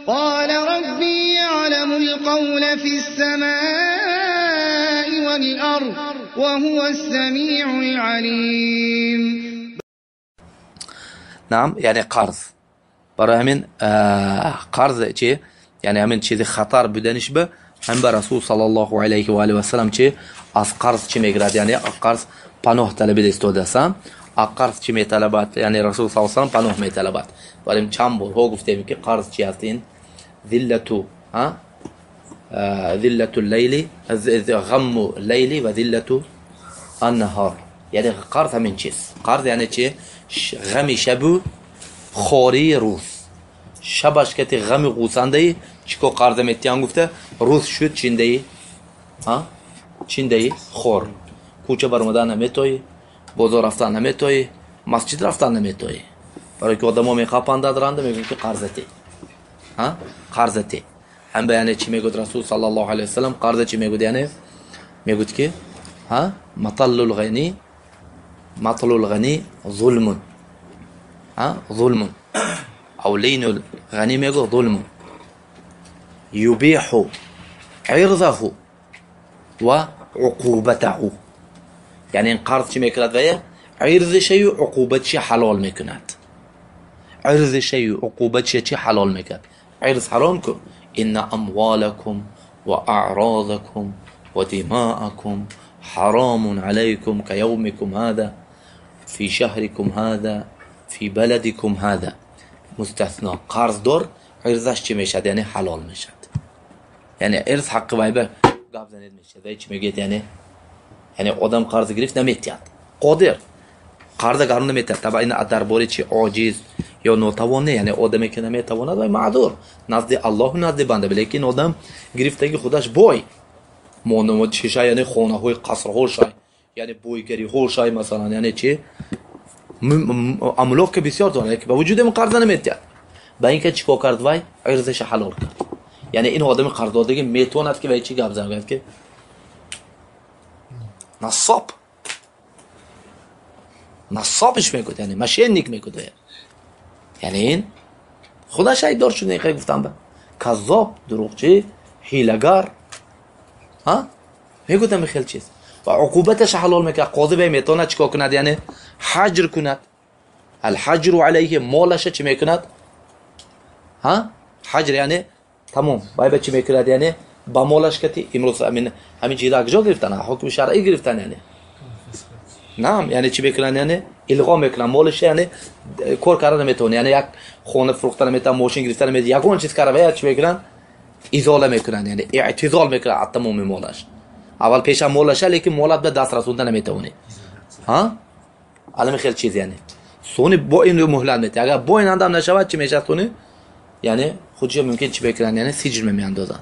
قال ربي يعلم القول في السماء والأرض وهو السميع العليم. نعم، یعنی قرض برای همین قرض چه؟ یعنی همین چیز خطر بودنش به هم به رسول صلی الله علیه و آله و سلم چه از قرض چی میگرد، یعنی قرض پناه طلبید استوده سم قرض چی میطلبد، یعنی رسول صلی الله علیه و سلم پناه میطلبد. ولی چند بار ها گفتیم که قرض چی هست؟ این ذلت ها ذلت اللیل، غم اللیل و ذلت النهار. یعنی قرض همین چیز، قرض یعنی چی؟ غم شب و خوری روز. شبش کتی غم غوسنده چیکو قرض میتیان گفته، روز شد چینده ها چینده خور، کوچه برآمدن نمیتوی، بازار رفتن نمیتوی، مسجد رفتن نمیتوی، برای که آدم‌ها میخاپند درنده میگن که قرضتی ها قرضتی. هم به یعنی چی میگوید رسول صلی الله علیه و سلم؟ قرض چی میگوید؟ یعنی میگوید که ها مطل الغنی، مطل الغنی ظلم، ها ظلم، او لین الغنی میگو ظلم، یبیح عرضه و عقوبته. یعنی این قرض چی میکند؟ و عرض شی و عقوبت شی حلال میکند. عرض شی و عقوبت شی چی حلال میکند؟ عرض حرام کن، ان اموالکم و اعراضکم و دماءکم حرام علیکم کیومکم هذا فی شهرکم هذا فی بلدکم هذا. مستثنا قرض دار عرضش چی میشد؟ یعنی حلال میشد. یعنی عرض حق وای به گپ زنید میشد. وای چی میگه؟ یعنی آدم قرض گرفت نمیتید، قادر قرض گرم نمیتید. طبعا این درباره چی عاجز یا ناتوانه، یعنی آدمی که نمیتواند وای معذور نزد الله و نزد بنده، لیکن آدم گرفتگی خودش بای مانو چیشه، یعنی خانه های قصر ها، یعنی بویگری ها مثلا، یعنی چی املاک بسیار داره که با وجود این قرض نمیتید. با اینکه چیکار کرد؟ وای عرضش حلال کرد. یعنی این آدم قرض دادگی میتواند که وای چی گپ زنه که نصاب نصابش میگوید، یعنی مشینیک میگوید، یعنی این خودش ایدار شده. این گفتم به کذاب، دروغچی، حیله‌گر ها میگوید خیلی چیز و عقوبتش حلال میکنه. قاضی به میتونه چیکار کند؟ یعنی حجر کند. الحجر علیه، مالش چی میکند؟ ها حجر یعنی تمام وای به چی میکند؟ یعنی با مالش کتی امروز همین همین چیزا کجا گرفتن؟ حکم شرعی گرفتن. یعنی نعم، یعنی چی میکنن؟ یعنی الغا میکنن مالش، یعنی کار کردن نمیتونه، یعنی یک خونه فروختن نمیتونه، ماشین گرفتن نمیتونه، یگان چیز کرده چی میکنن؟ ازاله میکنن، یعنی اعتزال میکنن از تمام مالش. اول پیش مالش، لیکن مالت به دست رسوندن نمیتونه. ها علم خیلی چیز، یعنی سونی با این مهلت میده. اگر با این اندام نشود چی میشه؟ سونی یعنی خودش ممکن چی بکنن؟ یعنی سجن میاندازن.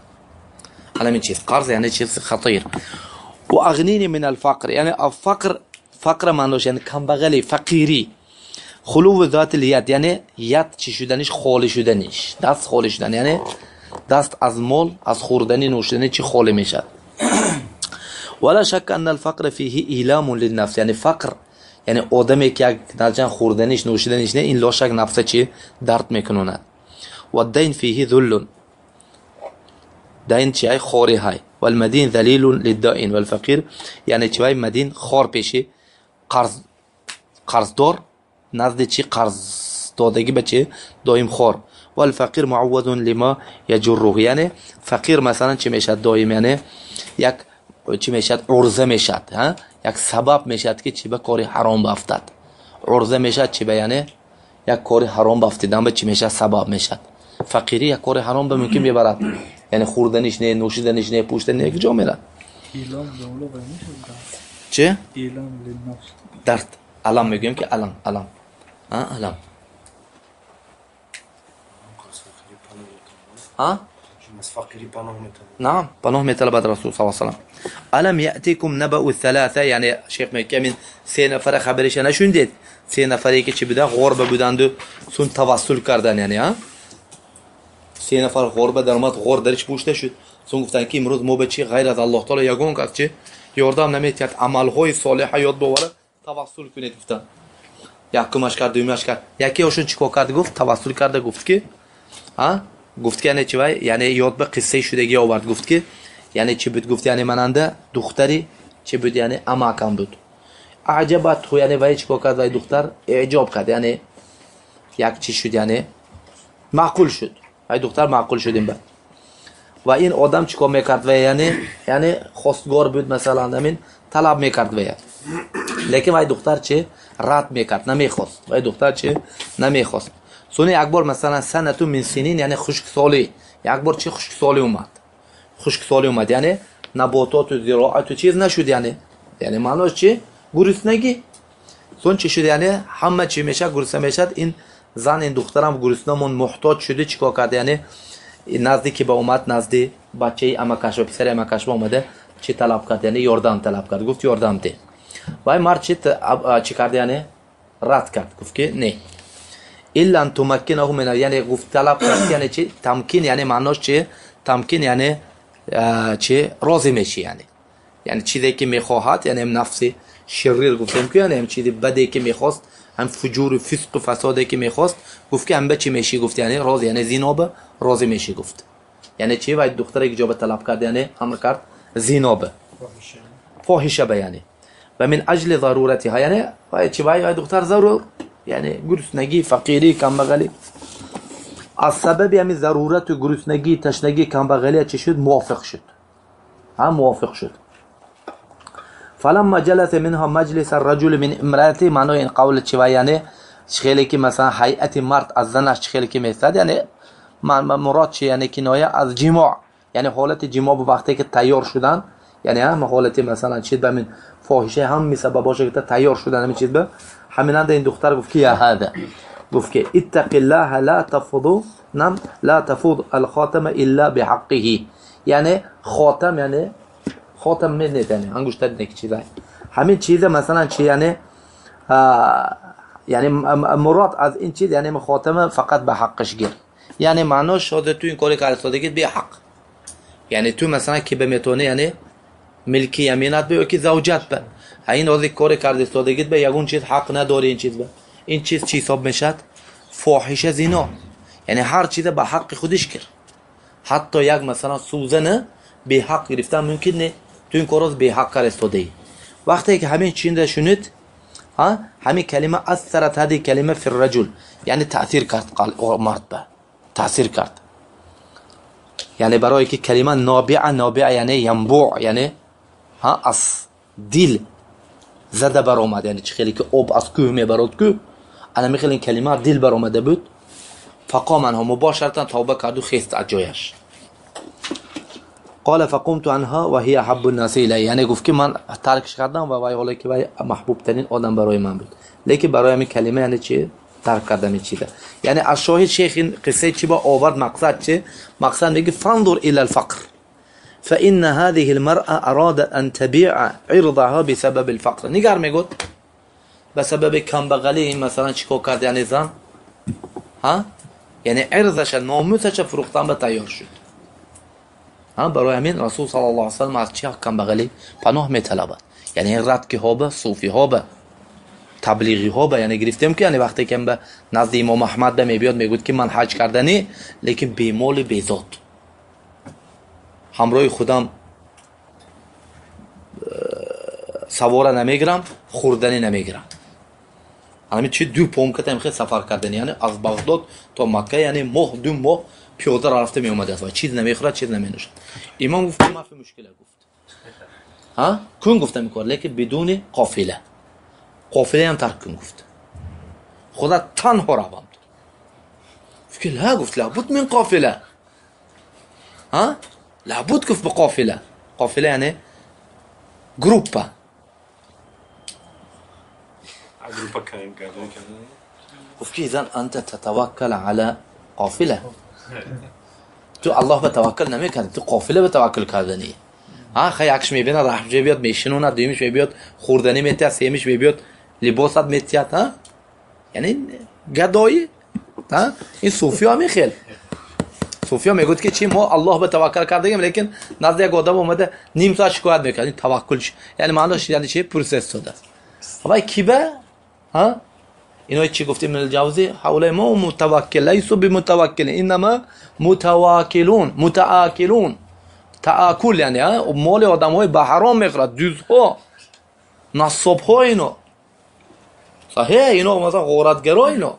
علم چیز قرض یعنی چیز خطیر. و اغنینی من الفقر، یعنی الفقر فقر معناش یعنی کمبغلی، فقیری، خلو ذات الید، یعنی ید چی شدنش، خالی شدنش، دست خالی شدن، یعنی دست از مال، از خوردنی نوشیدنی چی خالی میشد. ولا شک ان الفقر فیه ایلام للنفس، یعنی فقر یعنی آدمی که یک درجه خوردنیش نوشیدنیش نه، این لا شک نفسه چی درد میکنوند. و الدین فیه ذل، دین چی ای خوری های، والمدین ذلیل للدائن والفقیر، یعنی چی مدین خار پیشی قرض، قرضدار نزد چی قرض دادگی به چی دایم خار. والفقیر معوض لما یجره، یعنی فقیر مثلا چی میشد دایم، یعنی یک چی میشد عرضه میشد، ها یک سبب میشد که چی به کاری حرام بافتد. عرضه میشد چی به، یعنی یک کاری حرام بافتیدن به چی میشد سبب میشد. فقیری یک کاری حرام به ممکن میبرد، یعنی خوردنش نه، نوشیدنش نه، پوشیدن نه، کجا میرد؟ چه؟ درد، علم میگیم که علم، علم، ها علم، ها نعم پناه میطلبد رسول صلی الله علیه و سلم. الم یأتیکم نبأ الثلاثه، یعنی شیخ میگه من سه نفر خبرش نشوندید، سه نفری که چی بودن غربه بودند و سون توسل کردن، یعنی ها سه نفر غربه در اومد، غور درش پوشته شد، سون گفتن که امروز ما به چی غیر از الله تعالی یگان کس چی یاردم نمیتید، عملهای صالح یاد باوره توسل کنید. گفتن یکمش کرد، دومش کرد، یکی هاشون چیکار کرد؟ گفت توسل کرده، گفت که ها Гуфт ки яъне чи вай, яъне ёд ба қиссаи шудагӣ овард, гуфт ки яъне чӣ буд, гуфт яъне мананда духтари чӣ буд, яъне амакам буд. Аъҷабатҳу, яъне вай чӣ кор кард, вай духтар эъҷоб кард, яъне як чӣ шуд, яъне маъқул шуд, вай духтар маъқул шуд ин ба. Ва ин одам чӣ кор мекард вай, яъне хостгор буд, масалан ҳамин талаб мекард вай. Лекин вай духтар чӣ рад мекард, намехост. Вай духтар чӣ намехост. Сони як бор масалан санату мин синин, яъне хушксолӣ, як бор чӣ хушксолӣ омад. Хушксолӣ омад, яъне набототу зироату чиз нашуд, яъне маънош чӣ? Гуруснагӣ. Сон чӣ шуд, яъне ҳама чӣ мешавад, гурусна мешавад. Ин зан, ин духтарам гуруснамон муҳтоҷ шуд, чӣ кор кард, яъне назди ки ба омад, назди бачаи амакаш ва писари амакаш ба омада чӣ талаб кард, яъне ёрдам талаб кард, гуфт ёрдам де. Вай мард чӣ кард, яъне рад кард, гуфт ки не. Илла ан тумаккинаҳу мин, яъне гуфт талаб кард, яъне чӣ? Тамкин, яъне маънош чӣ? Тамкин яъне чӣ? Розӣ мешӣ, яъне чизе ки мехоҳад, яъне нафси ширир гуфтем ки яъне чизи баде ки мехост, ҳам фуҷуру фисқу фасоде ки мехост, гуфт ки ҳам ба чӣ мешӣ, гуфт яъне розӣ, яъне зино ба розӣ мешӣ, гуфт. Яъне чӣ? Вай духтаре ки ҷоба талаб кард, яъне амр кард зино ба, фоҳиша ба, яъне ва мин аҷли заруратиҳа, яъне вай чӣ, вай духтар зарур, яъне гуруснагӣ, фақирӣ, камбағалӣ. Аз сабаби ҳамин зарурату гуруснагӣ, ташнагӣ, камбағалия чӣ шуд? Мувофиқ шуд, ҳам мувофиқ шуд. فلما جلس منها مجلس الرجل من امرأته، معنای این قول چی و یعنی خیلی که مثلا هیئت مرد از زنش خیلی که میستد، یعنی مراد چی، یعنی کنایه از جماع، یعنی حالت جماع به وقتی که تیار شدن، یعنی هم حالت مثلا چیز به من فاحشه هم می سبب باشه که تیار شدن همین چیز به همینند. این دختر گفت که یا هذا، گفت که اتق الله لا تفض نم لا تفض الخاتم الا بحقه، یعنی خاتم، یعنی خاتم می یعنی انگشتر یک چیزه، همین چیزه مثلا چی، یعنی یعنی مراد از این چیز یعنی خاتمه فقط به حقش گیر، یعنی معناش شده تو این کاری که سادگی به حق، یعنی تو مثلا که به میتونه یعنی ملکی یمینت به که زوجت به این واسه کاری کرده سادگی به یگون چیز حق نداری، این چیز به این چیز چی حساب میشد؟ فاحشه، زنا، یعنی هر چیز به حق خودش کرد. حتی یک مثلا سوزنه به حق گرفتن ممکن نه، تو این کاراز به حق کرده ای. وقتی که همین چیز شنید، ها همین کلمه اثرت هذه کلمه فی الرجل، یعنی تأثیر کرد مرد به تأثیر کرد، یعنی برای که کلمه نابعه، نابعه یعنی ینبوع، یعنی ها از دل زده بر آمد، یعنی چه خیلی که آب از کوه میبرد کوه، انا میخیل این کلمه دل بر آمده بود. فقام عنها مباشرة توبه کرد و خیست از جایش. قال فقمت عنها وهي احب الناس الی، یعنی گفت که من ترکش کردم و وای حالا که وای محبوب ترین آدم برای من بود، لیکن برای همین کلمه یعنی چی ترک کردم این چیزه. یعنی از شاهد شیخ این قصه چی با آورد، مقصد چی؟ مقصد میگه فانظر الى الفقر فان هذه المرأة ارادت ان تبيع عرضها بسبب الفقر. نگار میگفت به سبب کمبغلی مثلا چیکار کرد، یعنی زن ها یعنی عرضش ناموسش فروختن به تیار شد. ها برای همین رسول صلی الله علیه و سلم از چه کمبغلی پناه میطلبد، یعنی رد که ها به صوفی ها به تبلیغی ها به، یعنی گرفتیم که یعنی وقتی که به نزد امام احمد میبیاد میگوید که من حج کردنی لیکن بی مال بی ذات، همراه خودم سواره نمیگیرم، خوردنی نمیگیرم. همین چی دو پونکت هم خیلی سفر کردنی، یعنی از بغداد تا مکه، یعنی ماه دو ماه پیاده رفته می اومده است، چیز نمیخورد چیز نمینوشد. امام گفت ما فی مشکله، گفت ها کن گفته میکار لیکن بدون قافله، قافله هم ترک کن، گفت خدا تنها روم. فکر لا، گفت لابد من قافله، ها لابد گفت بقافله، قافله یعنی گروپا. گروپا كان گفت که اذا انت تتوکل على قافله، تو الله به توکل نمیکردی، تو قافله به توکل کردنی. ها خیلی یکش میبینه رحم بیاد میشینونه، دویمش بیاد خوردنی میتیاد، سیمش بیاد لباست میتیاد، ها یعنی گدایی. ها این صوفی ها میخیل صوفی ها میگوید که چی ما الله به توکل کردیم، لیکن نزد یک آدم اومده نیم ساعت شکایت میکرد، این توکل یعنی معناش یعنی چی؟ پروسس شده. وای کی به ها اینا چی گفتیم ابن الجوزی؟ حول ما متوکل لیسوا بمتوکل انما متواکلون متآکلون. تآکل یعنی مال آدم‌های به حرام میخورد، دزدها، نصاب‌ها، اینا صحیح، اینا مثلا غارتگرا، اینا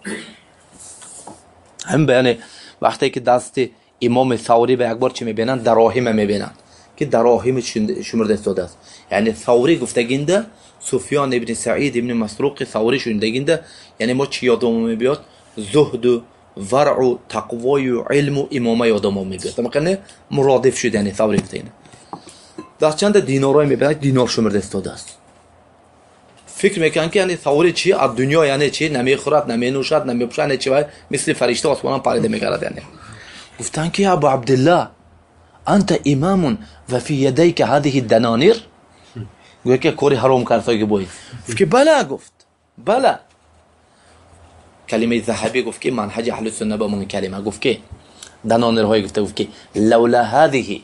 هم. یعنی وقتی که دست امام ثوری به یک بار چی میبینن؟ دراهم میبینن که دراهم شمرده استاده است. یعنی ثوری گفتگینده سفیان ابن سعید ابن مسروق ثوری شوندگینده، یعنی ما چی یادمون میبیاد؟ زهد و ورع و تقوای و علم و امامه یادمون میبیاد. مثلا مرادف شد، یعنی ثوری گفتگینده دست چند دینارای میبینن، دینار شمرده استاده است. فکر میکنن که یعنی ثوری چی از دنیا، یعنی چی نمیخورد، نمینوشد، نمیپوشد، یعنی چی مثل فرشته آسمان پریده میگرد. یعنی گفتن که ابو عبدالله انت امام و فی یدیک هذه الدنانیر، گویا که کاری حرام کرده که باید. گفت که بله، گفت بله. کلمه ذهبی گفت که منهج اهل سنت با من کلمه گفت که دنانیرهای گفته، گفت که لولا هذه،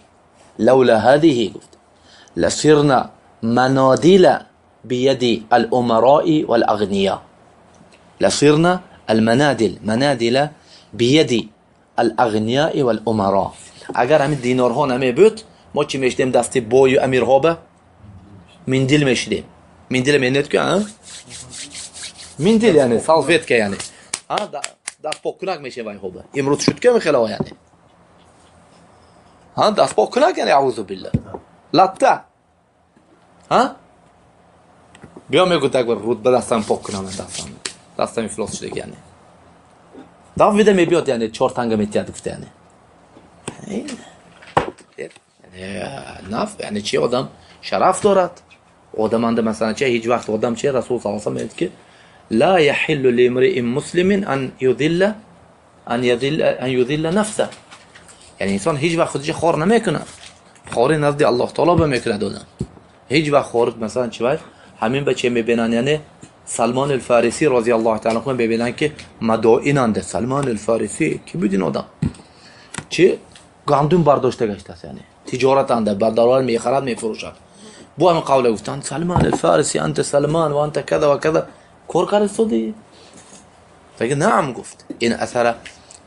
لولا هذه گفت لصرنا منادیل بيد الأمراء والأغنياء، لصرنا المنادل منادل بيد الأغنياء والأمراء. اگر همین دینارها نمی بود ما چی میشدیم؟ دستی بای و امیرها به مندیل میشدیم. مندیل میندید که ها؟ مندیل یعنی سالفیت که یعنی ها دست پاک کنک میشه وای خوبه. امروز شد که میخلا یعنی ها دست پاک کنک، یعنی اعوذ بالله لطه ها بیا میگو تک بر رود به دستم پاک کنم، دستم افلاس شده. یعنی داویده میبیاد، یعنی چهار تنگه میتیاد گفته، یعنی نف یعنی چی آدم شرف دارد. آدم اند مثلا چه هیچ وقت آدم چه رسول صلی الله علیه و آله که لا يحل لامرئ مسلم ان يذل ان يذل ان يذل نفسه. یعنی انسان هیچ وقت خودش خار نمیکنه، خاری نزد الله تعالی به میکنه دادن. هیچ وقت خار مثلا چی باید همین بچه میبینن، یعنی سلمان الفارسی رضی الله تعالی عنه ببینن که مدائننده. سلمان الفارسی کی بود این آدم؟ چه گندم برداشته گشته است، یعنی تجارت انده بردارال میخرد میفروشد. بو هم قول گفتن سلمان الفارسی انت سلمان و انت کذا و کذا کار کرد. فقط نعم گفت. این اثر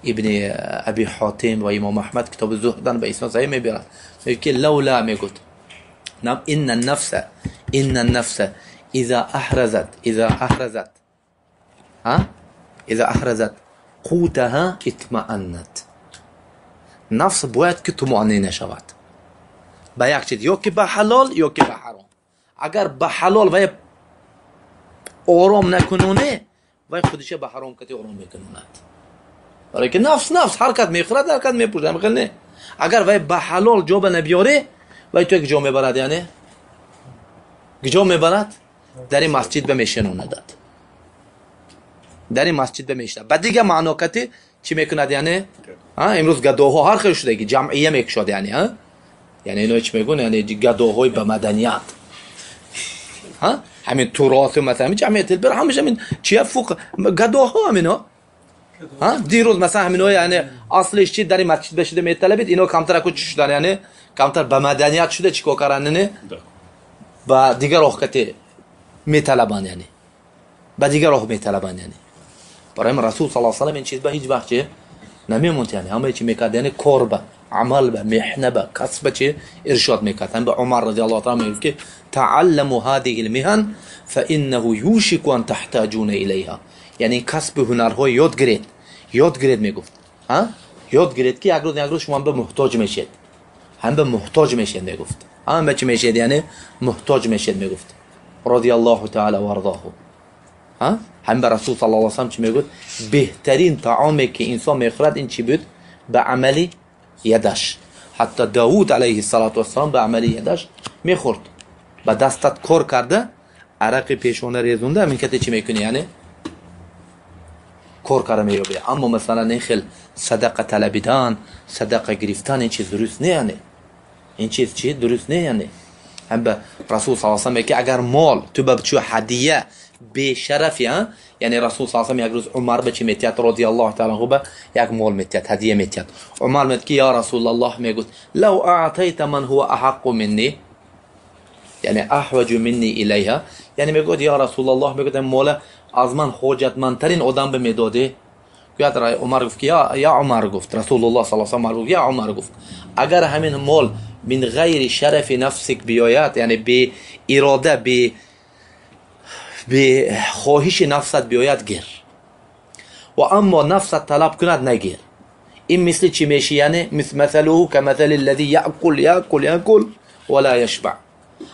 ابن ابی حاتم و امام احمد کتاب زهدن به اسناد صحیح میبرد، میگه که لولا میگفت نعم ان النفس ان النفس اذا احرزت اذا احرزت ها اذا احرزت قوتها اطمأنت. نفس باید که طمأنینه شود به یک چیز، یا که به حلال یا که به حرام. اگر به حلال و آرام نکنونه و خودش به حرام کتی آرام میکنوند. برای که نفس حرکت میخورد، حرکت میپوشد، نه. اگر وی به حلال جا به نبیاره وی تو کجا میبرد؟ یعنی کجا میبرد؟ در این مسجد به میشنوندد، در این مسجد به میشنه. به دیگه معنا کتی چی میکند؟ یعنی امروز گداها هر خیلی شده که جمعیه میکشاد، یعنی ها یعنی اینا چی میگن؟ یعنی گداهای به مدنیت ها همین تراث مثلا همین جمعیت البر همش همین چیه فوق گداها همینا ها. دیروز مثلا همینا یعنی اصلش چی در این مسجد بشیده میطلبید، اینا کمتر کو چی شدن، یعنی کمتر به مدنیت شده چیکار کردن؟ نه با دیگر راه کتی میطلبان، یعنی با دیگر راه میطلبان. یعنی برای رسول صلی الله علیه و سلم این چیز به هیچ وقت چه نمیموند، یعنی همه چی میکرد، یعنی کار به عمل به محنه به کسب چه ارشاد میکرد. هم به عمر رضی الله تعالی عنه میگه که تعلموا هذه المهن فانه یوشک ان تحتاجون الیها. یعنی کسب هنرهای یاد گیرید، یاد گیرید میگفت ها، یاد گیرید که یک روز یک روز شما به محتاج میشید، هم به محتاج میشید میگفت، هم به چی میشید؟ یعنی محتاج میشید میگفت رضی الله تعالی و ارضاه. ها هم به رسول صلی الله علیه و سلم چی میگفت؟ بهترین طعامی که انسان میخورد این چی بود؟ به عمل یدش. حتی داوود علیه الصلاة والسلام به عمل یدش میخورد، به دستت کار کرده، عرق پیشونه ریزونده، همین کتی چی میکنی؟ یعنی کار کرده مییابی. اما مثلا این خیل صدقه طلبیدن، صدقه گرفتن، این چیز درست نه، یعنی این چیز چی درست نه. یعنی هم به رسول صلی الله علیه و سلم که اگر مال تو به چو هدیه بی شرفی ها، یعنی رسول صلی الله علیه و سلم یک روز عمر به چی میتیاد رضی الله تعالی عنه به یک مال میتیاد، هدیه میتیاد. عمر میگه که یا رسول الله، میگفت لو اعطیت من هو احق منی، یعنی احوج منی الیها، یعنی میگفت یا رسول الله، میگفت مال аз ман ҳоҷатмандтарин одам ба медодӣ? Гӯяд Умар гуфт ки я Умар, гуфт Расулуллоҳ саллаллоҳу алайҳи васаллам, гуфт я Умар, гуфт агар ҳамин мол мин ғайри шарафи нафсик биёяд, яъне бе ирода, бе хоҳиши нафсат биёяд, гир, ва аммо нафсат талаб кунад, нагир. Ин мисли чӣ меши? Яъне масалуҳу камасали аллази яъкул яъкул яъкул ва ла яшбаъ.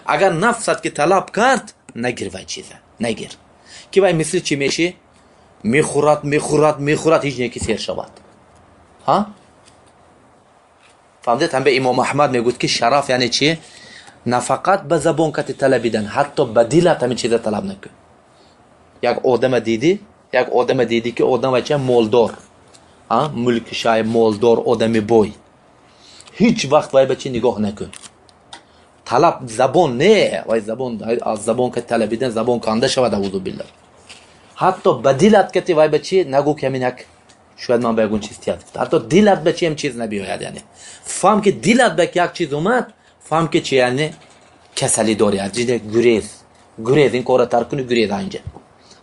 Агар нафсат ки талаб кард, нагир вай чиза, нагир, ки вай мисли чӣ меши? Мехӯрад, мехӯрад, мехӯрад, ҳеҷ неки сер шавад. Ҳа, фаҳмидед? Ҳам ба Имом Аҳмад мегӯяд ки шараф яъне чӣ? На фақат ба забон кати талабидан, ҳатто ба дилат ҳамин чиза талаб накун. Як одама дидӣ, як одама дидӣ ки одам вай ча молдор, ҳа, мулки шай молдор, одами бой, ҳеҷ вақт вай ба чӣ нигоҳ накун. Талаб забон не, вай забон аз забон кати талабидан забон канда шавад, аузу биллаҳ. Ҳатто ба дилат кати вай ба чӣ нагӯ ки ҳамин як шояд ман ба ягон чиз тият. Ҳатто дилат ба чӣ ҳам чиз набиёяд, яъне фаҳм ки дилат ба як чиз омад, фаҳм ки чи, яъне касалӣ дорӣ, аз ҷида гурез, гурез, ин корро тарк кунӣ, гурез анҷа.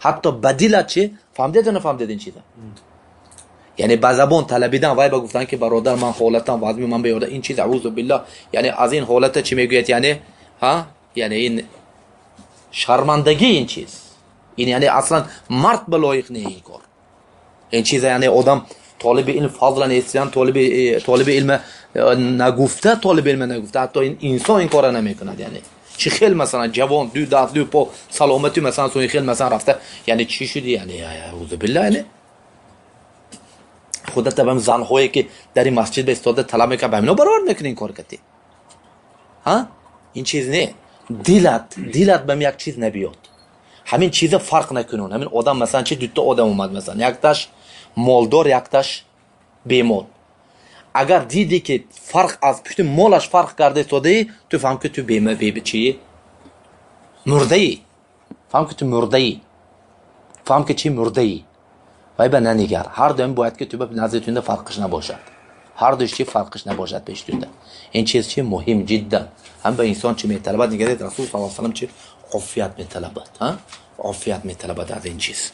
Ҳатто ба дилат чӣ фаҳмидед ё нафаҳмидед ин чиза? Яъне ба забон талабидан вай ба гуфтан ки бародар ман ҳолатам вазми ман ба ёда ин чиз, аузу биллаҳ, яъне аз ин ҳолата чӣ мегӯяд, яъне ҳа, яъне ин шармандагӣ, ин чиз, ин яъне аслан мард ба лоиқ не ин кор. Ин чиз яъне одам толиби илм фазлан эстидан, толиби илм нагуфта, толиби илм нагуфта, ҳатто ин инсон ин корро намекунад. Яъне чӣ хел масалан ҷавон ду даст ду по саломатӣ масалан суи хел масалан рафта, яъне чӣ шуди, яъне аузу биллаҳ, яъне худата ба занҳое ки дар ин масҷид ба истода талаб мекунад, ба ҳамино баровар мекунӣ ин кор кати. Ҳа, ин чиз не, дилат, дилат ба як чиз набиёд, ҳамин чиза фарқ накунун. Ҳамин одам масалан чи дута одам омад, масалан якташ молдор, якташ бемол. Агар дидӣ ки фарқ аз пушти молаш фарқ карда истодаӣ, ту фаҳм ки ту чӣ мурдаӣ, фаҳм ки ту мурдаӣ, фаҳм ки чӣ мурдаӣ. Вай ба нанигар. Ҳар дуям бояд ки ту ба назди тунда фарқиш набошад, ҳар душ чи фарқиш набошад пеши тунда. Ин чиз чи муҳим ҷиддан. Ҳам ба инсон чи металабад, нигаред Расул саллаллоҳу алайҳи васаллам чи офият металабад, офият металабад аз ин чиз.